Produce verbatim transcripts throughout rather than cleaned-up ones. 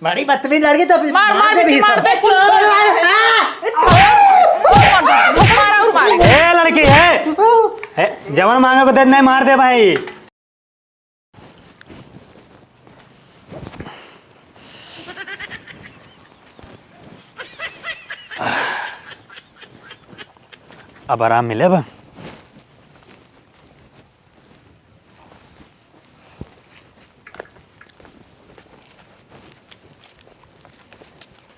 बड़ी बदतमीज लड़की तो मार, मार, मार दे भी, मार सब। दे, चोर। मारा और मारे। ए लड़की है, ए, जवन मांगे को दे, नहीं मार दे भाई। अब आराम मिले बा।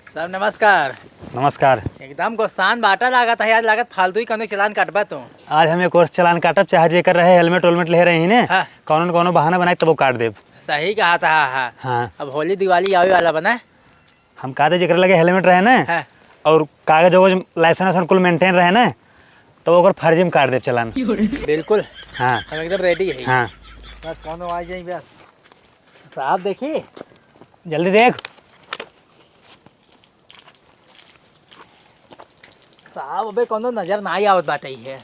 साहब, नमस्कार। नमस्कार। एकदम गुस्सान बाटा लागत है, आज लागत फालतू ही कौनो चालान काटबा तू। आज हम एक और चालान काटब, चाहे जेकर रहे हेलमेट वेलमेट ले रहे ही ने, हाँ। कौनो न कौनो बहाना बनाए तब वो काट देब। सही कहा था, हाँ, हाँ। हाँ। अब होली दिवाली आवे वाला बना। हम कहते जेकर लगे हेलमेट रहे ना, हाँ। और कागज वगज, लाइसेंस वाइसेंस कुल मेंटेन रहे ना, तो ओकर फर्जी में काट देब चालान। बिल्कुल। हाँ। हम एकदम रेडी है। हाँ। बस कौनो आ जाई बस। साहब देखी। जल्दी देख। साहब अबे कौनो नजर ना आवत बाटे है।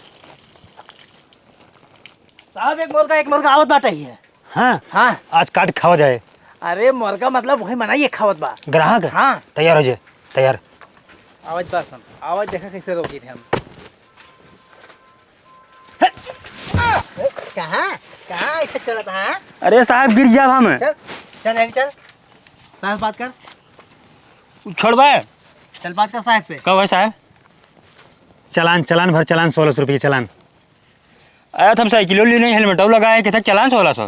साहब एक मुर्गा, एक मुर्गा आवत बाटे है। हाँ? हाँ। आज काट खावा जाए। अरे मुर्गा मतलब वही मनाई खावत बा। ग्राहक? हाँ। तैयार हो जाए, तैयार। आवाज बा सुन, आवाज देखा कैसे रोकी थे हम। कहाँ, कहाँ ऐसे चलत है? अरे साहब गिर जाब हम। चल, चल, चल, चल। साहब से बात कर। छोड़बे। चल बात कर साहब से। कहो भाई साहब। चालान, चालान भर, चालान, सोलह सौ रुपये चालान। अरे तो हम साइकिलो ली नहीं, हेलमेटो लगाए, कितना चालान सोलह सौ।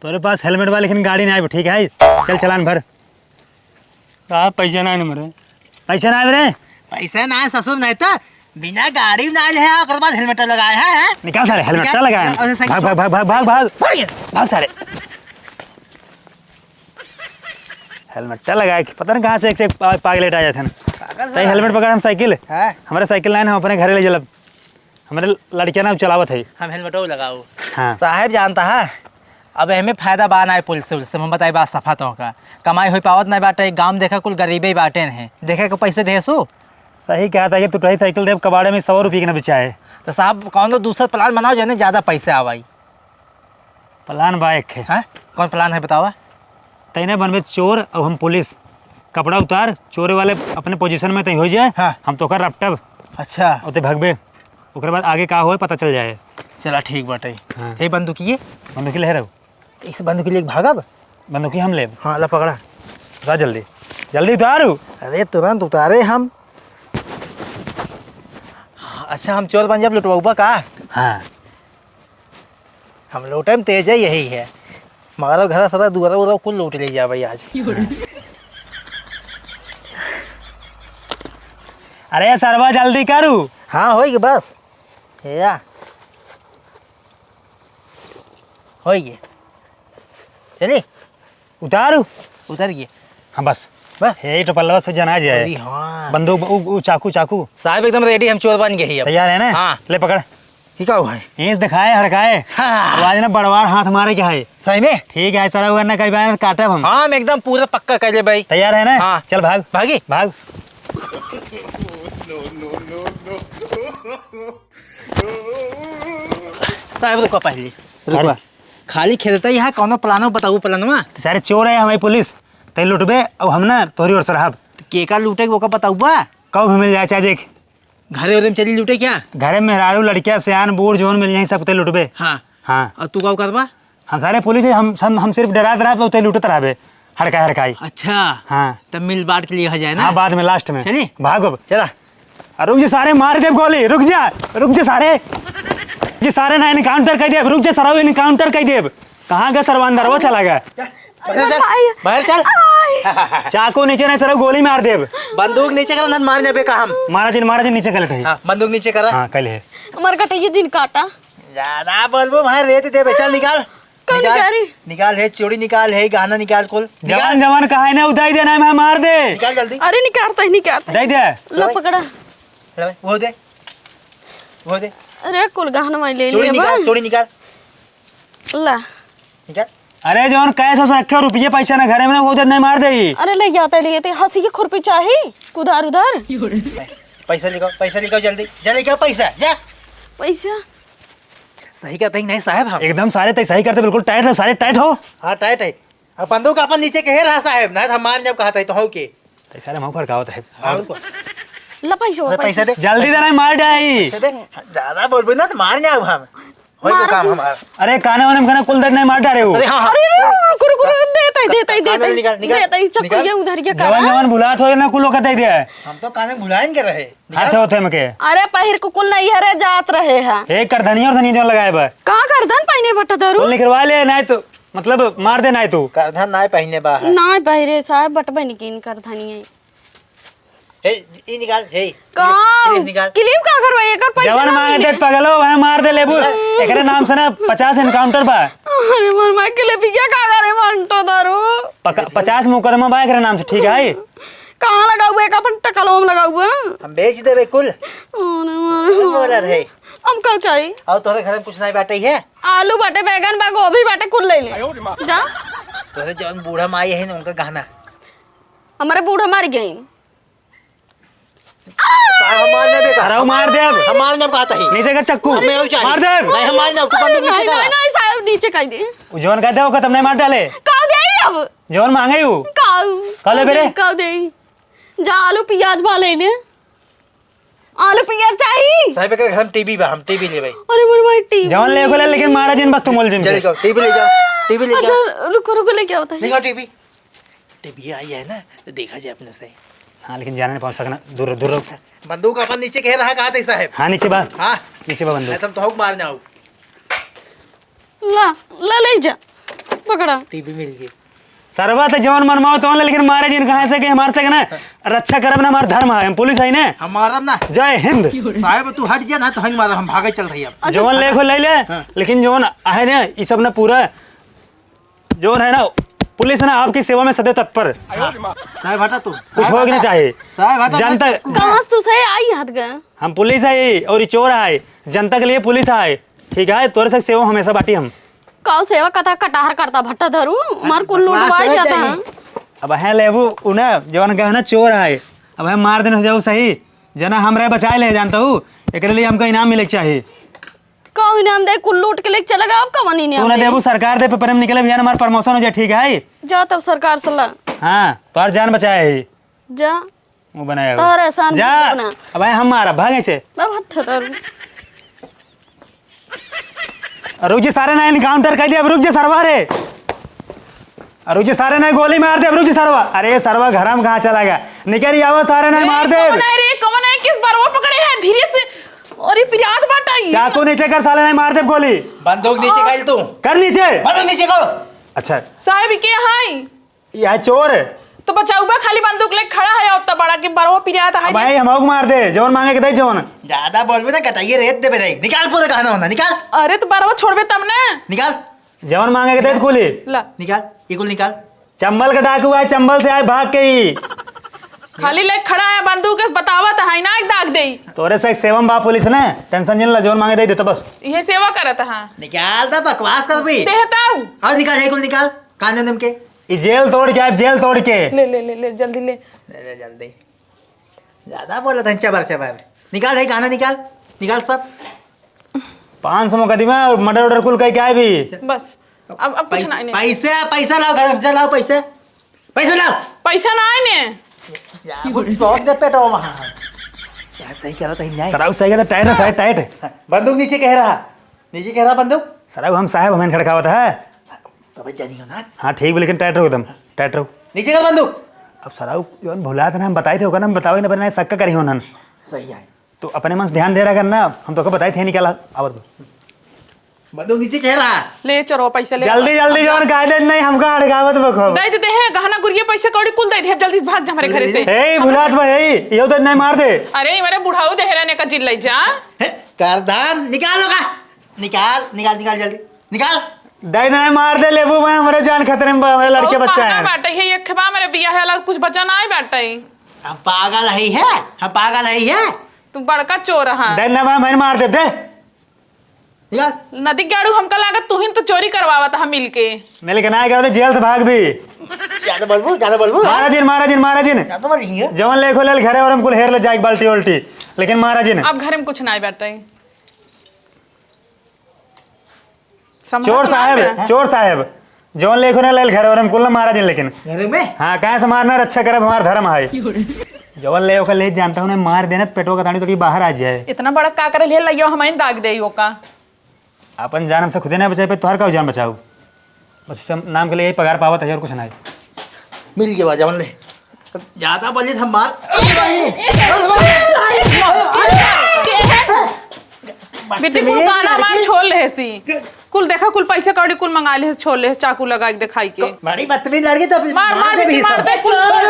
तोरे पास हेलमेट बा लेकिन गाड़ी ना आइब, ठीक है? चल चालान भर। साहब पैसा ना है ना मेरे। पैसा ना आइब रे? पैसा ना है ससुर, नहीं तो बिना गाड़ी ना आइल है, ओकर बाद हेलमेट लगाए है, हैं? निकाल सारे, हेलमेट निकाल। लगाए हैं। अरे साइकिल भाग, भाग, भाग, भाग, भाग, भाग। भाग। भाग सारे। हेलमेट लगाए के पता नहीं कहाँ से एक से एक पा-, पागलेट आ जाते हैं। पागल तई साला हेलमेट है। पकड़, हम साइकिल। हाँ। हमारे साइकिल ना है, हम अपने घरे ले चलब। हमरे लड़किया ना चलावत है। हम हेलमेटो लगाओ। हाँ। साहेब जानता है, अब एमे फायदा बा ना पुलिस उलिस से, हम बताई बात सफा तो का। कमाई होई पावत ना बाटे, गाँव में देखा कुल गरीबे ही बाटे हैं। देखे को पैसे देसु। सही कहा था कि तू टही साइकिल देब कबाड़े में सौ रुपये के ना बेचाए। तो साहब कौनो दूसर प्लान बनाओ जेने ज्यादा पैसे आवाई। प्लान बा एक है। हाँ? कौन प्लान है बतावा? तैने बनबे चोर और हम पुलिस। कपड़ा उतार, चोरे वाले अपने पोजीशन में तई हो जाए, हाँ। हम तोका रपटब। अच्छा। और ते भगबे। ओकरे बाद आगे का होए पता चल जाए। चला ठीक बाटे। हाँ। हे बंदूकिये? बंदूकी ले रहो। इस बंदूकी लेके भागब? बंदूकी हम लेब। हाँ, ला पकड़ा। उतार जल्दी। जल्दी उतारू। अरे तुरंत उतारे हम। अच्छा हम चोर बन जाब लुटवाऊबा का? हाँ। हम लूटे में तेज है, यही है। मारो घर सारा दुआरा उरा कुल लूट ले जा भाई आज। अरे सरवा जल्दी करू। हाँ होई गए बस। या। होई गए। चली। उतारू। उतर गए। हाँ बस। बस। हे तो पल्लवा से जना जाए। अरे हाँ। बंदूक उ, उ, चाकू चाकू। साहब एकदम रेडी, हम चोर बन गए ही अब। तैयार है ना? हाँ। ले पकड़। ये का हुआ है? ईंस दिखाए, हड़काए। हाँ। तो आज ना बड़वार हाथ मारे क्या है? सही में? ठीक है, सारा वरना कई बार काटब हम। हाँ, हम एकदम पूरा पक्का कर ले भाई। तैयार है ना? हाँ। चल भाग। भागी? भाग। साहब रुको पहले। रुको। अरे। खाली खेदता यहाँ कौनो प्लानो बताऊ प्लानवा। सारे चोर है हमारी पुलिस। तै लुटबे और हम ना तोहरी ओर से रहब। तो केका लूटे वो का बताऊबा? कब भी मिल जाए चाहे देख। घरे उरे में चली लूटे क्या? घरे में मेहरारू, लड़किया, सियान, बूढ़, जौन मिल जाई, सब ते लुटबे। हाँ। हाँ। और तू का करबा? हम सारे पुलिस है, हम, हम, हम सिर्फ डरा डरा पे उते लूटत रहबे, हड़काए हड़काए। अच्छा। हाँ। तब मिल बांट के लिए हो जाए ना? हाँ, बाद में लास्ट में। चली? भागो। चला। अरे रुक जा सारे, मार देब गोली, रुक जा, रुक जा सारे। ये सारे ना एनकाउंटर कर देब, रुक जा सारा, एनकाउंटर कर देब। कहाँ गए सरवा? अंदरवा चला गया। बाहर चल, भाई। बाहर चल। आय। चाकू नीचे नहीं, सरऊ गोली मार देब। बंदूक नीचे कर, नहीं मार देबे का हम। मारा जिन, मारा जिन, नीचे कर लेते हैं। हाँ, बंदूक नीचे करा। हाँ, कल है। हमार गटैया जिन काटा। ज्यादा बोलबो, भाई रेत देबे, चल निकाल। कौन निकाल, निकाली? निकाल है, चूड़ी निकाल है, गहना निकाल कुल। निकाल। जवान जवान कहा है ना, उठाई देना है, मैं मार दे। निकाल जल्दी। अरे निकालता ही निकालता ही। दे दे। ला पकड़ा। ले भाई, वो दे। वो दे। अरे कुल गहना मैं ले चूड़ी लिया निकाल, बा। चूड़ी निकाल। ला। ठीक है। अरे जौन कैश वैश रखे हो, रुपये पैसा ना घरे में ना, वो उधर नहीं मार दे। अरे ले जाते, ले जाते, हंसी की खुरपी चाही, कुदार उधार। पैसा लिखाओ, पैसा लिखाओ जल्दी, जा लेके आओ पैसा, जा। पैसा? सही कहते हैं नहीं साहब हम। एकदम सारे तय सही करते, बिल्कुल टाइट हो, सारे टाइट हो। हाँ टाइट है। अब बंदूक अपन नीचे के हे रहा साहेब, ना तो हम मार जाब कहत है तो हऊ के। पैसा रे, हम खड़कावत है। और को? ला पैसा, अरे पैसा। पैसा दे। जल्दी दे, नहीं मार डाई। पैसा दे। ज्यादा बोलबे ना तो मार जाब हम। होई को मारो काम जी। हमार। अरे काने वाने में खाना कुल दे, नहीं मार डारे हो। अरे हाँ, हाँ। अरे, अरे, रुको, रुको, रुको, देता ही, देता ही, कान देता ही। निकाल, निकाल, देता ही, चक्कू निकाल। ये उधर ये कर कान रहा। वान भुलात हो ना कुल वक्त दे दे। हम तो काने भुलाएन के रहे। हाथ निकाल। होते में के। अरे पहिर को कुल नहीं है रे, जात रहे हैं। ए करधनिया और धनिया जो लगाए बा। कहाँ करधन पहिने बट्टा दारू? कुल निकलवा ले, नहीं तो मतलब मार दे, नहीं तू। करधन नहीं पहिने बा है। नहीं पहिरे साहब, बटबे नहीं कीन करधनी है। हे, ई निकाल, हे, कहाँ? Clip, clip निकाल। Clip का करवा? एकर पैसा जवन ना मांगे मिले। देत पगलो, वह मार दे लेबू। निकाल। एकरे नाम से ना पचास encounter बा। अरे मोर माई, clip क्या का करे मंटो दारू? पका-, पचास मुकदमा बा एकरे नाम से, ठीक है? कहाँ लगाऊ? एक अपन टकलो में लगाऊ। हम बेच देबे कुल। अरे मारे। बोला रे। हम का चाहिए? और तोहरे घर में कुछ नहीं बाटे है? आलू बाटे, बैगन बा, गोभी बाटे, कुल ले ले। जा। तोहरे जौन बूढ़ा माई है ना, उनका गहना। हमारे बूढ़ा मर गई। साहब, हम मार लेबे का? अरे, मार देब। हम मार लेब कहत ही। नीचे कर चक्कू। हमें वही चाहिए। मार देब। नहीं, हम मार लेब, तू बंदूक नीचे नहीं, कर। नहीं, नहीं, साहब, नीचे कर दे। उ जौन कहते हो, खत्म नहीं मार डाले। का दे अब? जौन मांगे हूँ। का? का लेबे रे? का दे? जा, आलू पियाज भा ले ले। आलू पियाज चाहिए। साहब, एक हम टीवी बा, हम टीवी लेबे। अरे, मोर भाई, टीवी। जौन ले को ले, लेकिन मारा जिन बस तू मोल जिन चल के। जाओ, टीवी ले जाओ, टीवी ले जाओ। अच्छा, रुको, रुको, लेके आओ तो। ले जाओ टीवी। टीवी आई है ना, तो देखा जाए अपने से। हाँ, लेकिन जाने नहीं पहुँच सकना, दूर, दूर रहो। बंदूक अपन नीचे कह रहा, कहा थे साहब? हाँ, नीचे बा। हाँ। नीचे बा बंदूक। नहीं, तुम तो हक मार जाओ। ला, ला, ले जा, पकड़ा। टीवी मिल गई। सरवा तो जौन मनमाओ तौन ले, लेकिन मारे जिन कहाँ से के हमार से के ना रक्षा करब ना, हमार धर्म है, हम पुलिस है ने। हम मारब ना। जय हिंद। साहब, तू हट जा ना, तो हम मारब, हम भागे चल रही अब। अच्छा, जौन ले को ले ले, हाँ। लेकिन जौन आहे ना, ई सब ना पूरा जौन है ना, पुलिस ना आपकी सेवा में सदैव तत्पर। साहब हटा तू। कुछ हो के नहीं चाहिए। साहब हटा, जनता मैं कहाँ से तू सही आई हाथ गए? हम पुलिस है और ये चोर है, जनता के लिए पुलिस है, ठीक है? तोरे से सेवा हमेशा बाटी हम। काऊ सेवा कथा कटाहर करता भट्टा धरू, मार कुल लूटवा जाता है। अब है लेबू उ ना, जवन कहे ना चोर है, अब है मार देने हो जाऊ सही, जना हमरा बचाए ले जानता हूँ, एकरे लिए हमका इनाम मिले के चाहिए। कौन इनाम दे? कुल लूट के लेके चले गए, अब कौन इनाम तू ना दे? देबू, सरकार दे, पेपर में निकले, भैया, हमार promotion हो जाए, ठीक है? जा तब सरकार से ला। हाँ, तोहर जान बचाए है। जा। वो बनाया तोहर हुआ। एहसान जा। अपना। अब भाई हम मारा, भागे से। अब हट, हट, हट। रुक जे सारे ना, encounter कर दिया, अब रुक जे सरवा रे। अरे रुक जे सारे ना, गोली मार दे, अब रुक जे सरवा। अरे सरवा घर में कहाँ चला गया? निकल आवा सारे ना, ए, मार दे। कौन है रे? कौन है? किस बरवा पकड़े है? धीरे से। अरे पिरात बाटा ई। चाकू नीचे कर साले ना, मार दे गोली। बंदूक नीचे कर तू। कर नीचे। बंदूक नीचे कर। अच्छा। साहब ई के है? ई है चोर। तो बचाउबा खाली बंदूक लेके खड़ा है, उतना बड़ा कि बरवा पिरात है। अब भाई हम मार दे, जौन मांगे के दे जौन। ज्यादा बोलबे ना, कटाइए रेत देबे रे। निकाल पूरा गहना होना, निकाल। अरे तो बरवा छोड़बे तब ना। निकाल। जवन मांगे के देत कुली। ला। निकाल, ये कुल निकाल। चंबल के डाकू आए, चंबल से आए भाग के ही। खाली लेके खड़ा है बंदूक, बतावत है ना, एक दाग देई। तोरे से एक सेवम बा पुलिस ने, tension जिन ला, जवन मांगे दे देता बस। ये सेवा करत है। निकाल दा बकवास कर भी। देहताऊ। और निकाल, ये कुल निकाल, कान जन्म के। ये जेल तोड़ के आए, जेल तोड़ के। ले, ले, ले, ले, जल्दी ले। ले, ले, जल्दी। ज्यादा बोलत है, चबर चबर। निकाल, है गहना निकाल, निकाल सब। पाँच सौ मुकदमा और murder order कुल कह के आए भी। बस, अब, अब कुछ पैस-, नहीं, नहीं। पैसे, पैसा लाओ, घर से लाओ पैसे। पैसे लाओ। पैसा ना आए ने। या, वो ठोक दे पेटो वहाँ। साहब सही कह रहा था, न्याय। सराउ सही कह रहा, tight है, साहब, tight है। बंदूक नीचे कह रहा, नीचे कह रहा बंदूक। सराउ हम साहब हमें खड़कावत है। तब जानी हो ना। हाँ, ठीक भी, लेकिन tight रहो एकदम, tight रहो। नीचे कर बंदूक। अब सराउ जौन भुलात ना, हम बताए थे, ओकर ना हम बतावे ना, पर ना शक करी हो ना। सही है। तो अपने मन से ध्यान दे रहा करना, हम तो बताए थे निकाला, आवत बा। बंदूक नीचे कह रहा। ले चोरो पैसे ले। जल्दी, जल्दी, जौन कायदे नहीं, हमका अड़कावत बखो। दे देते हैं, गहना गुरिया पैसे कौड़ी कुल दे दे, जल्दी से भाग जा हमारे घर से। ए, भुलात बा, ए, यो तो नहीं मार दे। अरे, मेरे बुढ़ाऊ देहरा ने का जिन ले जा। हे, करधान, निकाल होगा। निकाल, निकाल, निकाल जल्दी। निकाल। दे नहीं मार दे, लेबू मैं, हमारे जान खतरे में बा, हमारे लड़के बहुत बच्चा महंगा है। बाटे, ये एक खेबा मेरे बिया है, अलग कुछ बचा ना बाटे। हम पागल है, है? हम पागल है, है? तू बड़का चोर है। दे ना मैं, मैं मार दे, दे। निकाल। नदी के आड़ू हमका लागत तू ही तो चोरी करवावत है मिलके। मिलके ना करते, जेल से भाग भी। ज्यादा बोलबू, ज्यादा बोलबू। मारा जिन, मारा जिन, मारा जिन। ज्यादा बोल रही है। जवन लेखो लेल घरे और हम कुल हेर ले जाए बाल्टी उल्टी, लेकिन मारा जिन। अब घर में कुछ ना बाटे। संभाल चोर के साहब, लावे। चोर साहब, जौन लेखो ना लेल घर और हम कुल ना मारा जिन लेकिन। घरे में? हाँ, काहे से मारना, रक्षा करब हमार धर्म है। जौन ले ओकर ले जानता हूँ ना, मार देना तो पेटवा का तानी तो कि बाहर आ जाए। इतना बड़ा का करे ले लइयो, हम दाग दे ओका। अपन जान हमसे खुदे ना बचाए पे तोहर का जान बचाऊ? बस हम नाम के लिए यही पगार पावत है और कुछ ना है। मिल गया जौन ले। ज्यादा बोली हम मार। बिट्टी कुल गाना हमार छोड़ ले सी। कुल देखा, कुल पैसे कौड़ी कुल मंगा ले, छोड़ ले, चाकू लगा के दिखाई के। बड़ी बदतमीज लड़की तो मार, मार, मार दे बिट्टी, भी मार सब। दे, कुल मार, मार,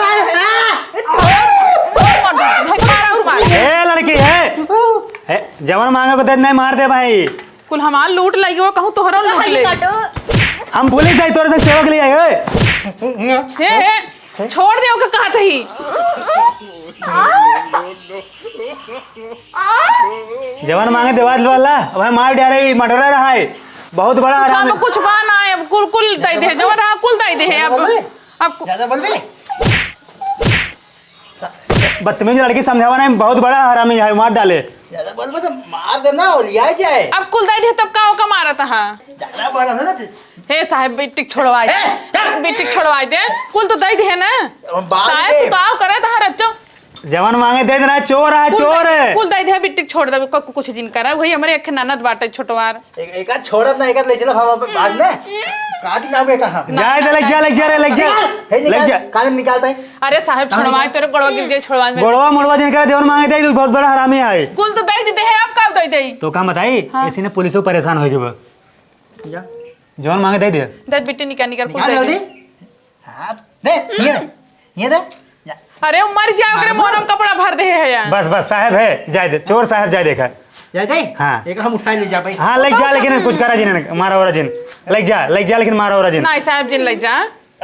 मार, मार, मार। ए लड़की है, है, जवन मांगे को दे, नहीं मार दे भाई। कुल हमार लूट लइयो, कहूँ तोहरो लूट ले। हम पुलिस आई, तोरे से सेवा के लिए आए, ओए। हे, हे, छोड़ दे ओके कहत ही। जवन मांगे देवाल वाला, अब हम मार डारे, ई मर्डरर है, बहुत बड़ा कुछ हरामी। अब कुछ बा ना, अब कुल, कुल दे दे, जवन रहा कुल दे दे, अब, अब कु- ज्यादा बोल बे। बदतमीज लड़की समझावा नहीं, बहुत बड़ा हरामी है, मार डाले। ज्यादा बोल बे तो मार देना, ओलिया जाए। अब कुल दे दे, तब का ओका मारत हा? ज्यादा बोल ना। हे साहेब, बिट्टी छोड़वाई दे। ए, ए। बिट्टी छोड़वाई दे, कुल तो दे दे ना। हम बाहर साहेब, दे। तू का करे तहार अच्छो? जवन मांगे दे देना, चोर है, कुल चोर दे, है। कुल दे दे, बिट्टी छोड़ दे, को-, कुछ जिन करा, वही हमरे एक ननद बाटे छोटवार। एक, एक छोड़ब ना, एक ले चला हम बाद में। काट जाओगे कहाँ? जाए दे, लग जा, लग जा रे, लग जा। हे, निकाल, लग जा। कान में निकालता है। अरे साहेब, कहाँ छोड़वाए निकाल? तेरे गोड़वा गिर जाए, छोड़वाए मेरे। गोड़वा मोड़वा जिन करे, जवन मांगे दे, तू बहुत बड़ा हरामी है। कुल तो दे देते हैं, आप का दे दे? तो का बताई, हाँ। इसी ने पुलिसो परेशान हो गए बा। जा। जवन मांगे दे दे। दे बिट्टी निकाल, निकाल, कुल निकाल दे जल्दी। दे। हाँ, दे, ये दे, ये दे। जा। अरे, मर जाओ, अरे, मोहरम कपड़ा भर दे है यार। बस, बस, साहेब है, जाए दे, चोर साहेब जाए देखा। जाए दे? हाँ। एक हम उठा ले जा भाई। हाँ, ले जा, लेकिन कुछ करा जिन, मारा ओरा जिन। ले जा, ले जा, लेकिन मारा ओरा जिन। नहीं, साहेब जिन ले जा।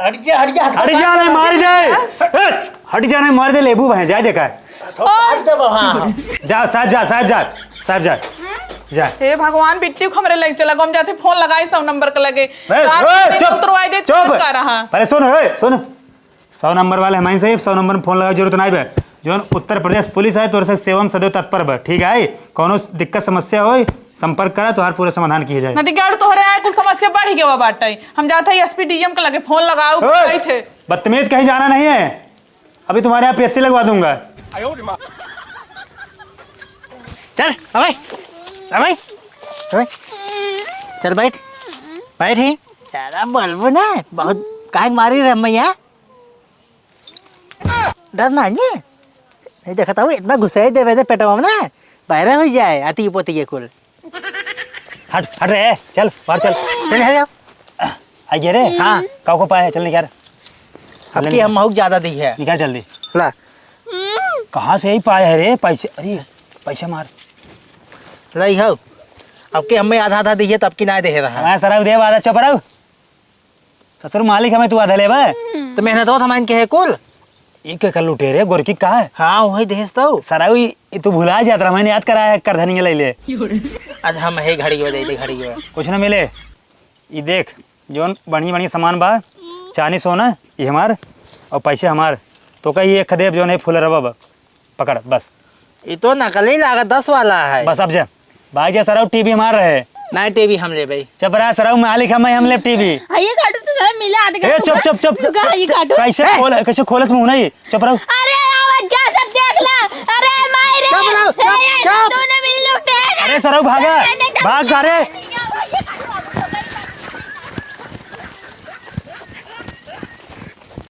हट जा, हट जा, हट जा, नहीं, मार दे। हट। ए, हट जा, नहीं, मार दे, लेबू भाई, जाए देखा। काट दे बा, हाँ, हाँ। जा, साहेब जा, साहेब जा, साहेब जा। जा। हे भगवान, बिट्टी को हमरे लगे चला, हम जाते फोन लगाई सौ नंबर के लगे। ए, रात ए, में चुप, उतरवाई दे, चुप। चुप कर रहा। पहले सुन, ए, सुन। सौ नंबर वाले हमारे से, सौ नंबर में फोन लगावे जरूरत नहीं बे। जौन उत्तर प्रदेश पुलिस है, तोरे से सेवा में सदैव तत्पर बा, ठीक है? कौनो दिक्कत समस्या होई, संपर्क करा, तोहार पूरा समाधान किया जाए। नदी गाड़ तोहरे आए, कुल समस्या बढ़ गया बाटे। हम जाते ही एसपी डीएम के लगे फोन लगाओ, ओए, कही थे। बदतमीज, कहीं जाना नहीं है। अभी तुम्हारे यहाँ पीएससी लगवा दूंगा। चल, अबे, अबे, अबे, चल बैठ, बैठ ही। ज्यादा बोलबो ना, बहुत काहे मारी रे मैया। डर ना है, नहीं देखता हूँ, इतना घुसाई देवे दे पेटवा में ना, बहरे हो जाए, अति पोती के कुल। हट, हट रे, चल, बाहर चल। चल, हट जाओ। आ गया रे? हाँ। काऊ को पाए है, चल निकाल। अब की हम महूक ज्यादा दी है। निकाल जल्दी। ला। कहाँ से ही पाए है रे पैसे? अरे, पैसे मार। लाई हो। अब की हमें आधा आधा दी है, तब की ना दे रहा। हाँ, सराऊ दे, आधा चुप रहो। ससुर मालिक हमें तू आधा लेबे। तो मेहनत होत हमाइन के है कुल। ई के कर लूटे रे, गोरकी का है? हाँ, वही देश तो। सराऊ, ई, ई तू भुला जात रहा, मैंने याद कराया, करधनी ले ले। आज हम है घड़ी हो जाई, घड़ी हो। कुछ ना मिले। ई देख, जौन बढ़िया बढ़िया सामान बा, चांदी सोना, ई हमार, और पैसे हमार। तो का ई एक देब, जौन है फूल रबा बा। पकड़, बस। ई तो नकली लागत, दस वाला है। बस अब जा। भाई जा, सराऊ टीवी हमार रहे। नहीं, टीवी हम लेबे। चुप रहा, सराऊ मालिक हम, हम लेब टीवी। आ, ये काटू तो साला मिला आठ ए, चुप, चुप, चुप। का ये काटू? कैसे ए! खोल, कैसे खोलस मुंह नहीं? चुप रहो। अरे, आवाज क्या सब देख ला। अरे, माई रे। चुप रहो, चुप, ए, ये चुप। दोनों मिल लूटे। अरे, सराऊ भागा। अरे, भाग सारे।